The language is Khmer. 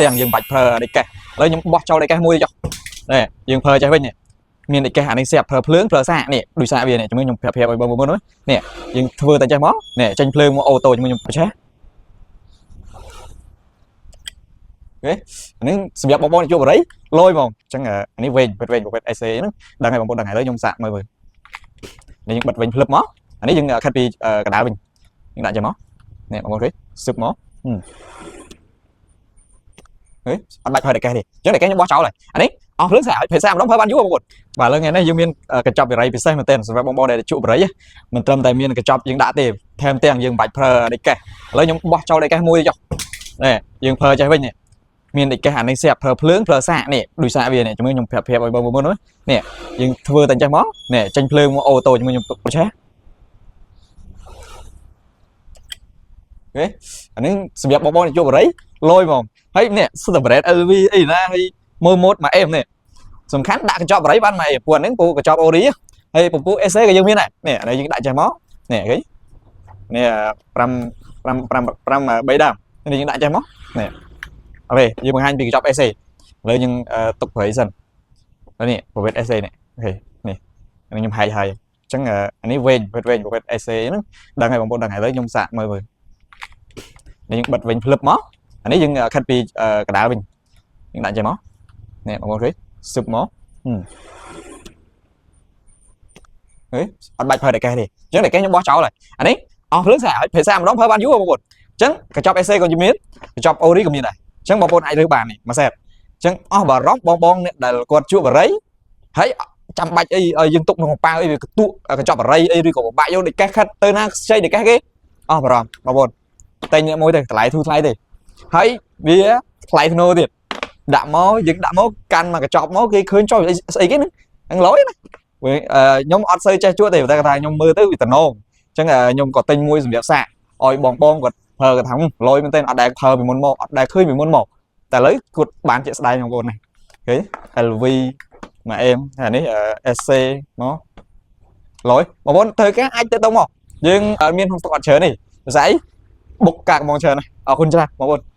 ទាំងយើងបាច់ប្រើដែកកេះឥឡូវខ្ញុំបោះចោលដែកកេះមួយចុះនេះយើងប្រើចេះវិញនេះមានដែកកេះអានេះស្រាប់ប្រើភ្លើងប្រើសាកនេះដូចសាកវានេះជំនួយខ្ញុំប្រាប់ប្រាប់ឲ្យបងប្អូននេះយើងធ្វើតែចេះមកនេះចេញភ្លើងមក auto ជំនួយខ្ញុំឆេះអូនេះសម្រាប់បងប្អូនជួបបរិយលយហ្មងអញ្ចឹងអានេះវែងវែងប្រភេទ SA ហ្នឹងដឹងហើយបងប្អូនដឹងហើយឥឡូវខ្ញុំសាកមើលមើលនេះយើងបិទវិញភ្លឹបមកអានេះយើងខិតពីកដាលវិញយើងដាក់ចេះមកនេះបងប្អូនឃើញសឹបមកហេអត់បាច់ប្រើដែកកេះទេអញ្ចឹងដែកកេះខ្ញុំបោះចោលហើយអានេះអស់ភ្លើងស្រាប់ហើយសាកម្ដងប្រើបានយូរបងប្អូនបាទឥឡូវថ្ងៃនេះយើងមានកញ្ចប់វិរ័យពិសេសមែនទែនសម្រាប់បងប្អូនដែលជក់បរិយមិនត្រឹមតែមានកញ្ចប់យើងដាក់ទេថែមទាំងយើងមិនបាច់ប្រើដែកកេះឥឡូវខ្ញុំបោះចោលដែកកេះមួយចុះនេះយើងប្រើចេះវិញនេះមានដែកកេះអានេះស្រាប់ប្រើភ្លើងប្រើសាកនេះដូចសាកវានេះជំនួយខ្ញុំប្រាប់ប្រាប់ឲ្យបងប្អូននេះយើងធ្វើតែចេះមកនេះចេញភ្លើងមក auto ជំនួយខ្ញុំឆេះអូអានេះសម្រាប់បងប្អូនជក់បរិយលយហ្មងហើយនេះសុទ្ធតែ brand LV អីណាហើយមើលម៉ូតមកអេមនេះសំខាន់ដាក់កញ្ចប់បរិយបានមកអេពួកហ្នឹងពូកញ្ចប់អូរីហើយពពុះ SA ក៏យើងមានដែរនេះអានេះយើងដាក់ចេះមកនេះឃើញនេះ5 5 5 5 3ដើមនេះយើងដាក់ចេះមកនេះអូខេយើងបង្ហាញពីកញ្ចប់ SA ឥឡូវយើងទុកប្រៃសិននេះប្រភេទ SA នេះអូខេនេះខ្ញុំហែកហើយអញ្ចឹងអានេះវែងប្រភេទវែងប្រភេទ SA ហ្នឹងដឹងហើយបងប្អូនដឹងហើយឥឡូវខ្ញុំសាកមើលមើលនេះយើងបិទវិញភ្លឹបមកអានេះយើងខិតពីកដាលវិញយើងដាក់ចេះមកនេះបងប្អូនឃើញសឹបមកហេអត់បាច់ប្រើដែកកេះទេអញ្ចឹងដែកកេះខ្ញុំបោះចោលហើយអានេះអស់ភ្លើងស្រាប់ហើយភាសាម្ដងប្រើបានយូរបងប្អូនអញ្ចឹងកញ្ចប់ SA ក៏មានកញ្ចប់ Ori ក៏មានដែរអញ្ចឹងបងប្អូនអាចរើសបាននេះមួយសេតអញ្ចឹងអស់បារម្ភបងបងអ្នកដែលគាត់ជក់បារីហើយចាំបាច់អីឲ្យយើងទុកក្នុងប៉ាវអីវាកន្ទក់កញ្ចប់បារីអីឬក៏ពិបាកយកដែកកេះខិតទៅណាខ្ចីដែកកេះគេអស់បារម្ភបងប្អូនតែញមួយទៅតម្លៃធូរថ្លៃទេហើយវាថ្លៃធ្នូទៀតដាក់មកយើងដាក់មកកាន់មកកញ្ចប់មកគេឃើញចុះស្អីគេហ្នឹងហ្នឹងលយណាខ្ញុំអត់សូវចេះជក់ទេតែគាត់ថាខ្ញុំមើលទៅវាតំណងអញ្ចឹងខ្ញុំក៏ទិញមួយសម្រាប់សាកឲ្យបងបងគាត់ប្រើគាត់ថាលយមែនទែនអត់ដែលប្រើពីមុនមកអត់ដែលឃើញពីមុនមកតែឥឡូវគាត់បានជាក់ស្ដែងបងប្អូននេះឃើញ LV មកអេមហើយនេះ SC មកលយបងប្អូនធ្វើការអាចទៅទៅមកយើងមានក្នុងស្តុកអត់ច្រើនទេភាសាអីបុកកាកហ្មងច្រើនណាអរគុណច្រើនបងប្អូន។